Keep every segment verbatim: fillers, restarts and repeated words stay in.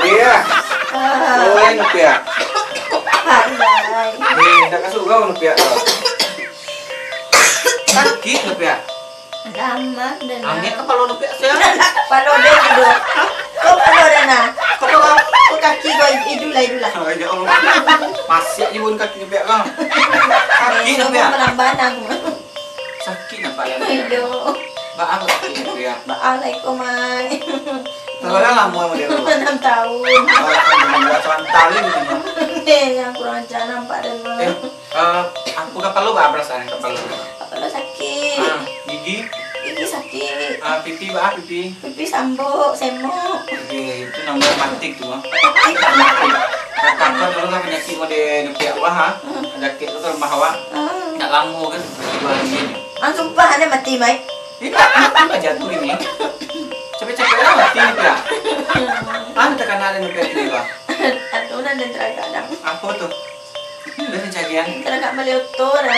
Iya. Oi, Nupiak. Pandai. Eh, nak ka surau, Nupiak, tu. Sakik, Nupiak. Alamak, dah. Angek kapalo Nupiak, sia. Kapalo dia tidur. Kau kapalo dah, nah. Kau kapalo. Kau kaki kau, idulah, idulah. Oh, ya Allah. Masih je pun kaki Nupiak, kau. Sakik, Nupiak. Pelambanan. Sakik nampak ya. Aduh. Baa kok sakik Nupiak? Baa lah iko, Mai. Berapa lama sama dia? Enam tahun. Oh, alhamdulillah, santai ni, Mai. Eh, yang kurang ajar nampak dia, Mai. Eh, eh, aku kapalo baa perasaan kapalo? Kapalo sakik. Ah, gigi? Gigi sakik. Ah, pipi baa, pipi? Pipi sambuk, semok. Oke, itu namanya matik tu, ah. Matik. Matik. Katakan dulu lah penyakit mode Nupiak wah, ah. Hmm. Ada kek tu rumah awak. Hmm. Nak lamo kan? Dua hari ni. Ah, sumpah, ada mati, Mai. Indak, mati aja tu ini. Capek-capek lah mati ni, Piak. Ah, takana ada Nupiak ini, Piak. Aduh, nan ada teragak dah. Apa tu? Ada carian? Teragak bali oto dah.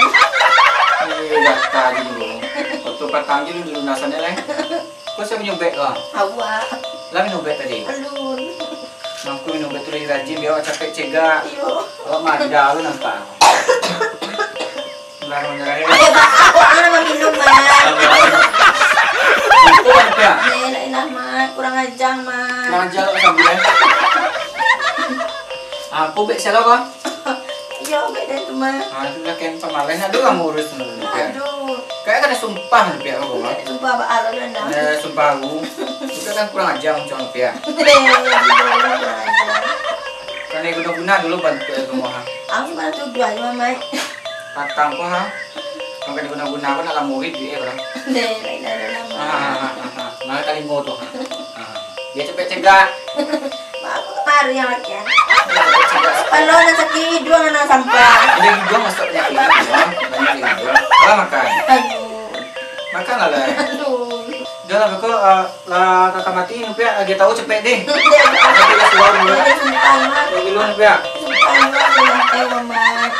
Eh, data aja dulu. Oto patang je dulu lunasan lah. Kau siapa nyobek kau? Awak. Lah minum ubek tadi? Alun. Mangko minum ubek tu lagi rajin, biar awak capek cegak. Iyo. Awak mada tu nampak. Larang nyerah. Eh, baa, awak kan nak minum, Mat. Itu apa? Eh, lah, lah, Mat. Kurang ajar, Mat. Kurang ajar, awak sambil, eh. Ah, aku ubek salah, kau? Iyo, ubek dari tu, Mat. Ah, tu lah kan pamalas. Aduh, lah ngurus tu, Piak. Aduh. Kayak kada sumpah, Piak, kau, Mat. Sumpah baa lah, dah. Eh, sumpah aku. Itu kan kurang ajar macam Piak. Eh, kurang ajar. Kan guna-guna dulu bantu rumah. Aku sudah tuduh aja, Mat. Patang ko, ha? Mangko diguna-guna ko nak lah murid duit, eh, bro. Deh, lain ado lah, Mat. Ah, ah, ah, ah, ah. Nah, talingo tu, ha. Ah. Dia capek cegak. Mak, aku kemarin yang laki, ah. Dia capek cegak. Kalau nak sakit hidung, nak sampah. Ada hidung masuk penyakit hidung, ha? Banyak hidung. Lah makan. Aduh. Makan lah, lah. Aduh. Dah lah, beko, ah, lah, tata mati, Nupiak, lagi tahu capek deh. Deh, Mat. Nanti lah sudah dulu. Deh, sumpah, Mat. Lagi dulu, Nupiak. Sumpah, Mat, jangan tengok, Mat.